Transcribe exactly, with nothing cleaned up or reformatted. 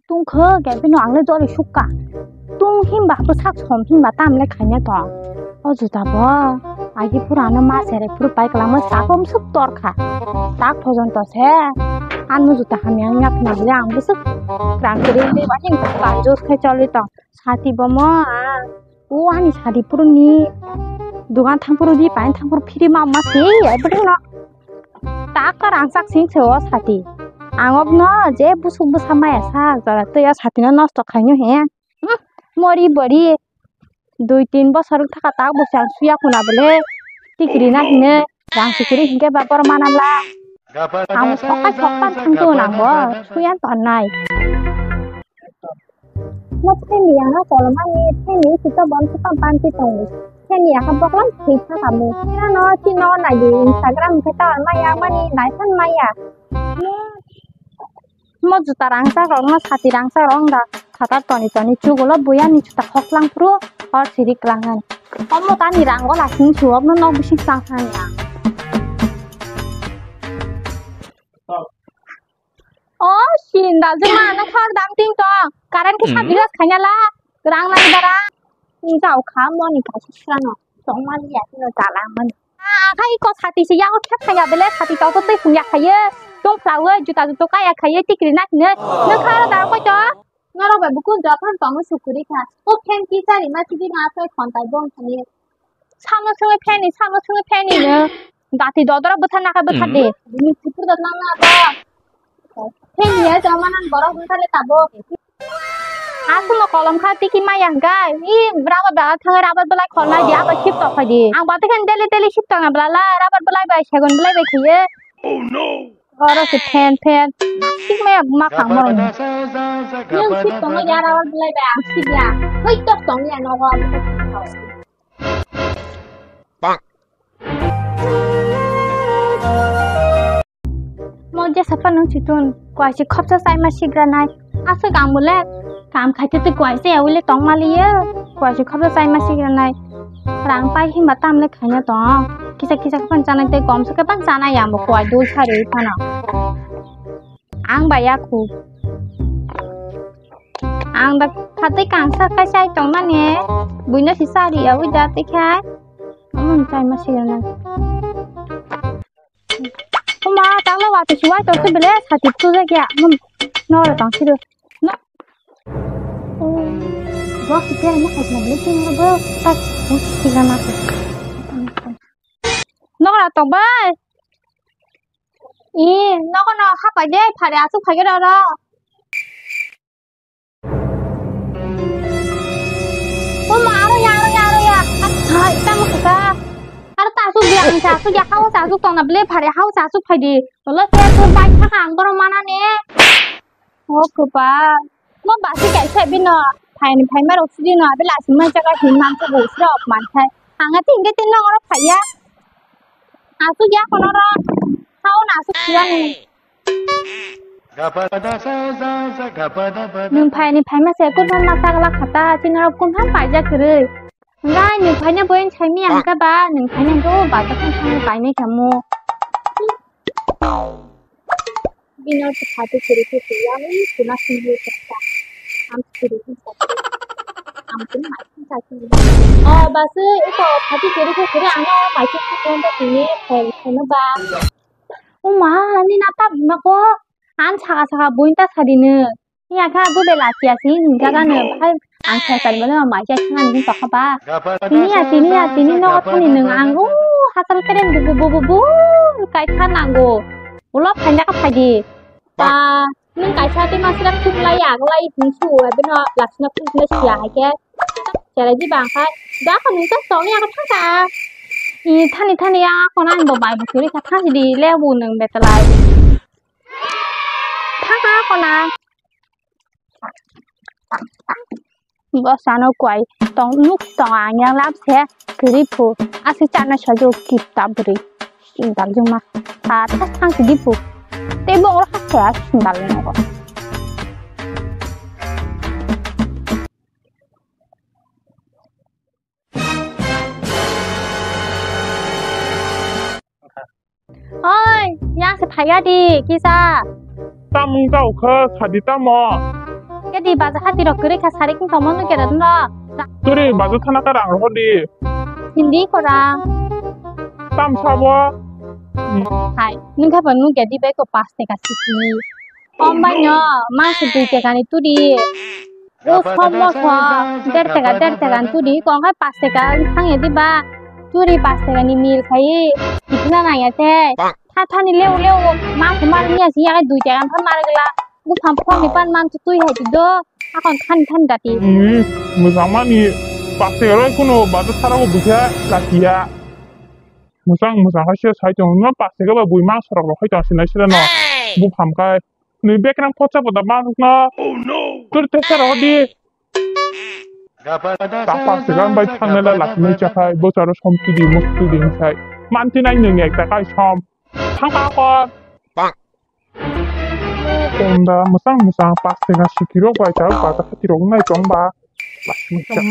Tung khe, khe bino ang le dori sukha. Tung himba bwsak som himba tam le khaina tong. O juta bo, agi pura ano ma sere phuru pai kwlangma sakom suk tor kha. Tak phojon to se, ano juta hamya wngya khna bole ang bwswk rang kwrwi wngwi ba him kanjur khe choli tong. Sati bo mo, a, o ani sati phuru ni dogan thang phuru di, pai thang phuru phiri ma ma se, ai bwdwng no. Tak ka rangchak sing se o sati. Ang obno je busuk bwsa maya sak jora tei o sati no nosto khaino he. Hmm, mori bori. Dui tin bosor wng thaka tak bo se ang suya khuna bole. Tikri na hine rang sikiri hingke ba bor mana bla. Ang sok kai sok pan thang tu nang bo. Suyan ton nai. Mo phaini ya na kolomani phaini sita bon sita panti tongo. Phaini ya ka boklam thwi thaka mo. Kira no chino nai di Instagram khe ta ma ya mani nai san ma ya. Mo juta rangchak rok no sati rangchak rok da khatar toni toni chugulo buya ni juta khoklang phuru hor siri klang han. Omo tani rang gola sing suwok no nok bising chang han ya. O sindal juma no khor dam ting tong. Current khe sabjak khaina la. Rang nang dara. Ni jao kha mo ni kaisa sra no. Tong ma li ya no jala man. A kha iko sati se ya o khe khaina bele sati to to tei phung ya khaye. Tong phlawe juta juto kaya khaye tikri na hine. No kha ro daro koi to. Norok bai buku jothan tong sukuri kha. O phen ki chari ma tigi ma sai khon tai bong khani. Samo songwi phaini, samo songwi phaini no. Dati dodora bwtha naka bwtha de. Ni sipur da nang na ba. Phaini ya jama nan borok bwtha le tabo. Aswk no kolom kha tiki maya hwnkha. I rabar bela thangwi rabar belai khornai di, abo sip tok khai di. Ang bati khan daily daily sip tokna bela la rabar belai bai segon belai bai khiye. Oro se phen phen. Sik maya ma khang morong. Yang sip tongo ya rabar belai bai ang sip ya. Hoi tok tong ya nogo. Mo jesa phano chitun, kuaisi khopsa chaima sigranai. Aswk ang bole kam khaite tei kuaisi awile tongmaliya. Kuaisi khopsa chaima sigranai. Rang pai himba tamle khaina tong. Kisa kisa khe phano chanai tei komsa khe phano chanai ya bo kuai dul sari phano. Ang bai ya khu. Ang da khatwi kangsa kai chai tongmani. Buino si sari ya ui da tei khai. Amon chaima sigranai. Oma, tanglo wa tu suwai tong tu bele sati tu ja kya. Mum, no ra tong sido. No. Oh, box tu kya mo khai na bele sing bo tak. Mum, sigranai. No ra tong bai. I, no ko no ha pai de, phare asu phai ro ro. O ma, aro ya, aro ya, aro ya. Hai, tamo kaka. Aro ta asuk dia, ang sa asuk ya, hao sa asuk tong na bele, phare hao sa asuk phai di. Olo se tu bai thaka ang boro mana ne. O kopa. Mo basi kai se bino. Phai ni phai ma rok sidi no, bela si ma jaga hin man se bo srok man sai. Ang ati inge tin no oro phai ya. Asuk ya kono ro. Hao na asuk siya ni. Nwng phaini phaima se kurban ma sagla khata, chini rok kumhan paijak kwrwi. Ngai nwng phaina boyan saimi ang khe ba, nwng phaina do bata khang thangwi painai kamo. Bino se phatu kwrwi khe kwrwi, ang ui kuna singwi khe ta. Ang kwrwi khe ta. Ang kwrwi ma khe ta. Oh, basu iko phatu kwrwi khe kwrwi, ang no mai khe khe ta tini phai, phaino ba. Oma, ani na ta bima ko. An saka saka buin ta sadi no. Iya kha bu bela sia si ni jaga no. Hai, ang sai sai bole ma mai sai thang ni tokha ba. Tini ya, tini ya, tini no thani nung ang u hasal keren bu bu bu bu bu kai kha nango. Ulo phai na ka phai di. Ta nung kai sa te ma sira khum lai ya, lai hung su, beno lasna khum na sia hai ke. Chara di bang khai. Da ko nung ta tong ya ka thang ka. I thani thani ya ko nang bo bai bu suri ka thang di le bu nung betalai. Thang ka ko nang. Bo sano kwai tong nuk tong ang yang lap se kiri phu. Asi chana sajo kip ta bri. Sindal juma. Sa thas thang sidi phu. Te bong ro khas ya sindal nogo. Oi, yang se phaiya di, kisa. Tamung tau kha, sadi tamo. Kedi baja hati rok kwrwi kha sari king tongmo nung keda no. Turi baja thana ka rang rohor di. Hindi ko rang. Tam sabo. Hai, nung kha ba nung kedi bai ko pas teka siki. Om bai no, mas dui teka ni turi. O som mo so, der teka, der teka ni turi. Ko ngai pas teka, khang ya di ba. Turi pas teka ni mil khai. Kitna na ya te. Tha tha ni leo leo, mas mar ni ya si ya dui teka ni mar gla. Buphang phone ni pan man tu twi hai ti do. Akon than than dati. Ni mujang mani paste roi kuno baja sara bo bukha lakiya. Mujang mujang hai se sai tong no paste ga ba bui mang sorok rok hai tong sinai sira no. Buphang kai. Ni bekrang pocha boda mang no. Tur te sara di. Ta paste ga bai thang na la lakni cha khai bo charo som tu di mus tu di sai. Man ti nai nung ekta kai som. Thang pa kon. Tonda mwchang mwchang paste na sikirok bai ta bata khatirok nai tong ba. Mwchang.